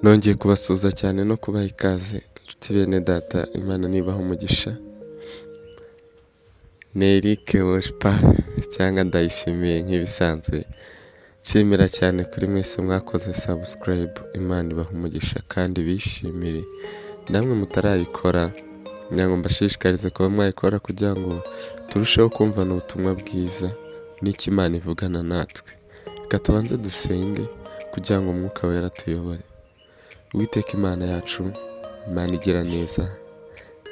Nongeye kubasuhuza cyane no kubaha ikaze, inshuti bene data, Imana nibaha umugisha. Ni Eric Worshipper cyangwa Ndayishimiye nk'ibisanzwe. Nshimira cyane kuri mwese mwakoze subscribe, Imana ibaha umugisha kandi bishimire. Namwe mutarayikora, ngira ngo mbashishikarize kuba mwayikora kugira ngo turusheho kumvana ubutumwa bwiza n'icyo Imana ivugana natwe. Reka tubanze dusenge kugira ngo Umwuka Wera atuyobore. Uwiteka Imana yacu, Imana igira neza,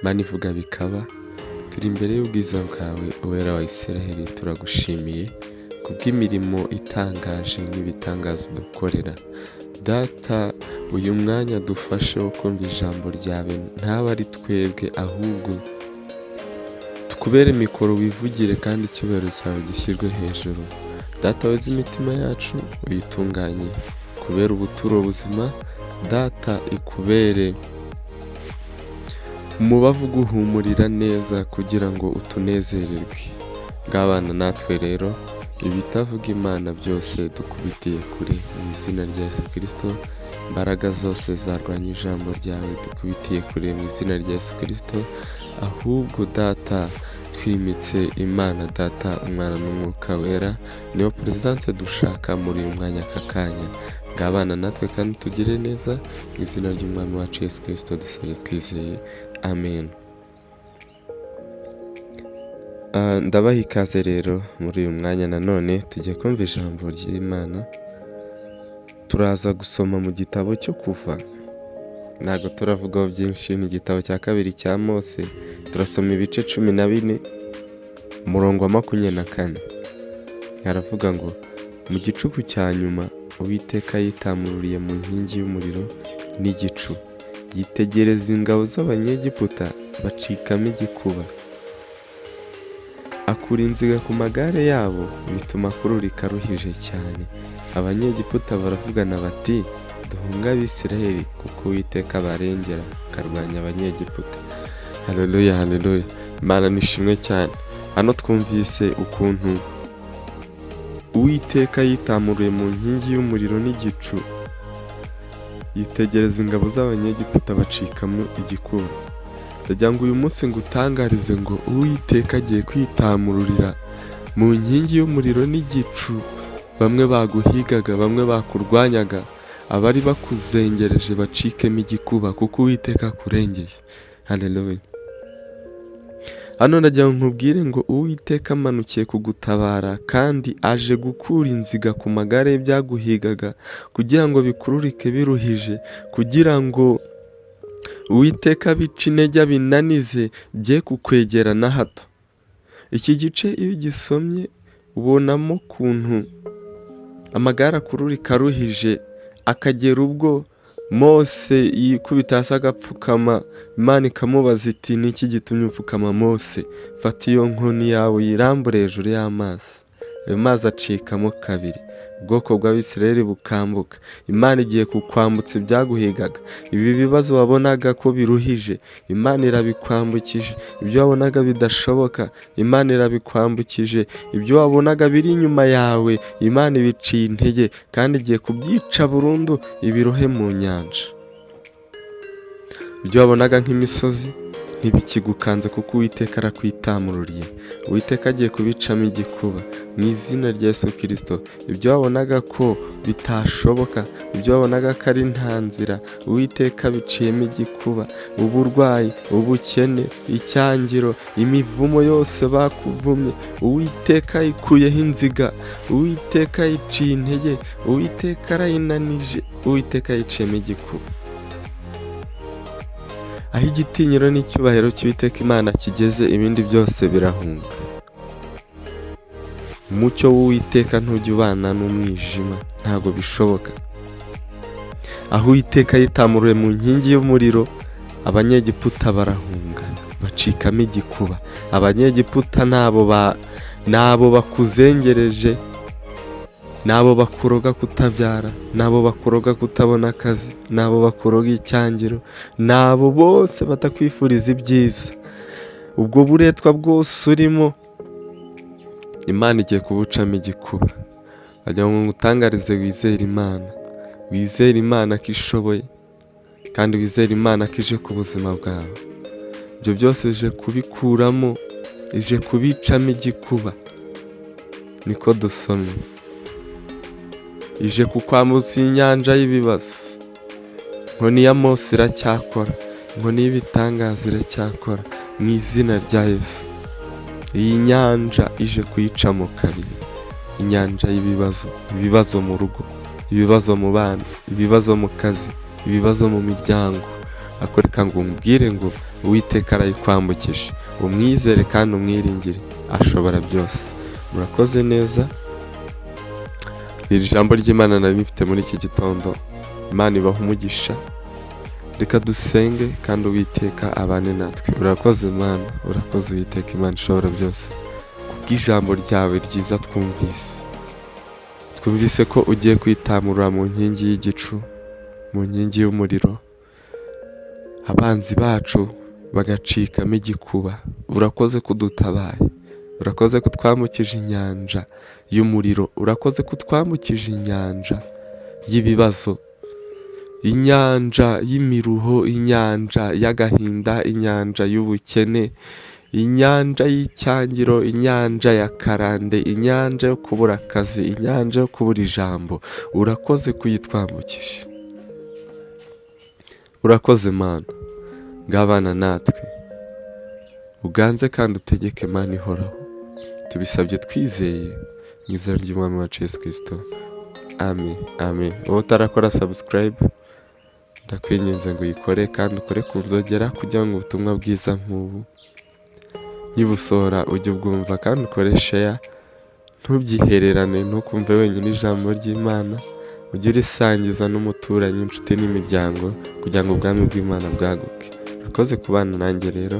Imana ivuga bikaba, turi imbere y'ubwiza bwawe, Uwera wa Isiraheli, turagushimiye kubw'imirimo itangaje n'ibitangaza udukorera. Data, uyu mwanya dufashe wo kumva ijambo ryawe, ntabe ari twebwe, ahubwo tukubere mikoro wivugire kandi icyubahiro cyawe gishyirwe hejuru. Data, weze imitima yacu uyitunganye kubera ubuturo buzima. Data, ikubere umubavu uguhumurira neza kugira ngo utunezererwe. Ngabana natwe rero, ibitavuga Imana byose dukubitiye kure mu izina rya Yesu Kirisito. Imbaraga zose zarwanya ijambo ryawe dukubitiye kure mu izina rya Yesu Kirisito. Ahubwo Data, twimitse Imana Data, Umwana n'Umwuka Wera, niyo presence dushaka muri uyu mwanya, aka kanya. Ngabana natwe kandi tugire neza, mu izina ry'Umwami wacu Yesu Kirisito dusabye twizeye, amen. Ndabaha ikaze rero muri uyu mwanya, nanone tugiye kumva ijambo ry'Imana. Turaza gusoma mu gitabo cyo Kuva, ntabwo turavugaho byinshi, ni igitabo cya kabiri cya Mose. Turasoma ibice 14, umurongo wa 24. Haravuga ngo: "Mu gicuku cya nyuma Uwiteka yitamururiye mu nkingi y'umuriro n'igicu, yitegereza ingabo z'Abanyegiputa, bacikamo igikuba. Akura inziga ku magare yabo, bituma akururika aruhije cyane. Abanyegiputa baravugana bati: 'Duhunge Abisirayeli, kuko Uwiteka abarengera akarwanya Abanyegiputa.'" Haleluya, haleluya, Imana nishimwe cyane. Hano twumvise ukuntu Uwiteka yitamuruye mu nkingi y'umuriro n'igicu, yitegereza ingabo z'Abanyegiputa, bacikamo igikuba. Ndagira ngo uyu munsi ngutangarize ngo Uwiteka agiye kwitamururira mu nkingi y'umuriro n'igicu. Bamwe baguhigaga, bamwe bakurwanyaga, abari bakuzengereje bacikemo igikuba, kuko Uwiteka akurengeye. Haleluya. Hano ndagira ngo nkubwire ngo Uwiteka amanukiye kugutabara, kandi aje gukura inziga ku magare y'ibyaguhigaga kugira ngo bikururike biruhije, kugira ngo Uwiteka bice intege, abinanize, bye kukwegera na hato. Iki gice iyo ugisomye ubonamo ukuntu amagare akururika aruhije, akagera ubwo Mose yikubita hasi agapfukama. Imana ikamubaza iti: "Niki gitumye upfukama, Mose? Fata iyo nkoni yawe uyirambure hejuru y'amazi." Ayo mazi acikamo kabiri, ubwoko bw'Abisirayeli bukambuka. Imana igiye kukwambutsa ibyaguhigaga. Ibi bibazo wabonaga ko biruhije, Imana irabikwambukije. Ibyo wabonaga bidashoboka, Imana irabikwambukije. Ibyo wabonaga biri inyuma yawe, Imana ibiciye intege kandi igiye kubyica burundu, ibirohe mu nyanja. Ibyo wabonaga nk'imisozi ntibikigukanze, kuko Uwiteka arakwitamururiye. Uwiteka agiye kubicamo igikuba mu izina rya Yesu Kirisito. Ibyo wabonaga ko bitashoboka, ibyo wabonaga ko ari nta nzira, Uwiteka biciyemo igikuba. Uburwayi, ubukene, icyangiro, imivumo yose bakuvumye, Uwiteka yikuyeho inziga. Uwiteka yiciye intege, Uwiteka arayinanije, Uwiteka yiciyemo igikuba. Aho igitinyiro n'icyubahiro cy'Uwiteka Imana kigeze, ibindi byose birahunga. Umucyo w'Uwiteka ntujya ubana n'umwijima, ntabwo bishoboka. Aho Uwiteka yitamuruye mu nkingi y'umuriro, Abanyegiputa barahunga, bacikamo igikuba. Abanyegiputa nabo bakuzengereje, nabo bakuroga kutabyara, nabo bakuroga kutabona akazi, nabo bakuroga icyangiro, nabo bose batakwifuriza ibyiza. Ubwo buretwa bwose urimo, Imana igiye kubucamo igikuba. Wagira ngo ngutangarize, wizere Imana, wizere Imana ko ishoboye. Kandi wizere Imana ko ije ku buzima bwawe. Ibyo byose ije kubikuramo, ije kubicamo igikuba. Niko dusomye. Ije kukwambutsa inyanja y'ibibazo. Inkoni ya Mose iracyakora, inkoni y'ibitangaza iracyakora mu izina rya Yesu. Iyi nyanja ije kuyicamo kabiri. Inyanja y'ibibazo, ibibazo mu rugo, ibibazo mu bana, ibibazo mu kazi, ibibazo mu miryango. Ariko reka ngo umubwire ngo Uwiteka arayikwambukije. Umwizere kandi umwiringire, ashobora byose. Murakoze neza. Ni iri jambo ry'Imana nari mfite muri iki gitondo. Imana ibaha umugisha. Reka dusenge kandi Uwiteka abane natwe. Urakoze Mana, urakoze Uwiteka Imana ishobora byose, kubw'ijambo ryawe ryiza twumvise. Twumvise ko ugiye kwitamurura mu nkingi y'igicu, mu nkingi y'umuriro, abanzi bacu bagacikamo igikuba. Urakoze kudutabaye, urakoze kutwambukije inyanja y'umuriro, urakoze kutwambukije inyanja y'ibibazo, inyanja y'imiruho, inyanja y'agahinda, inyanja y'ubukene, inyanja y'icyangiro, inyanja ya karande, inyanja yo kubura akazi, inyanja yo kubura ijambo. Urakoze kuyitwambukije. Urakoze Mana, ngabana natwe, uganze kandi utegeke, Mana ihoraho. Tubisabye twizeye mu izina ry'Umwami wacu Yesu Kirisito. Amen, amen. Wowe utarakora subscribe, ndakwinginze ngo uyikore kandi ukore ku nzogera kugira ngo ubutumwa bwiza nk'ubu nkibusohora ujye ubwumva, kandi ukore share. Ntubyihererane, ntukumve wenyine ijambo ry'Imana, ujye urisangiza n'umuturanyi, inshuti n'imiryango, kugira ngo ubwami bw'Imana bwaguke. Urakoze kubana nanjye rero.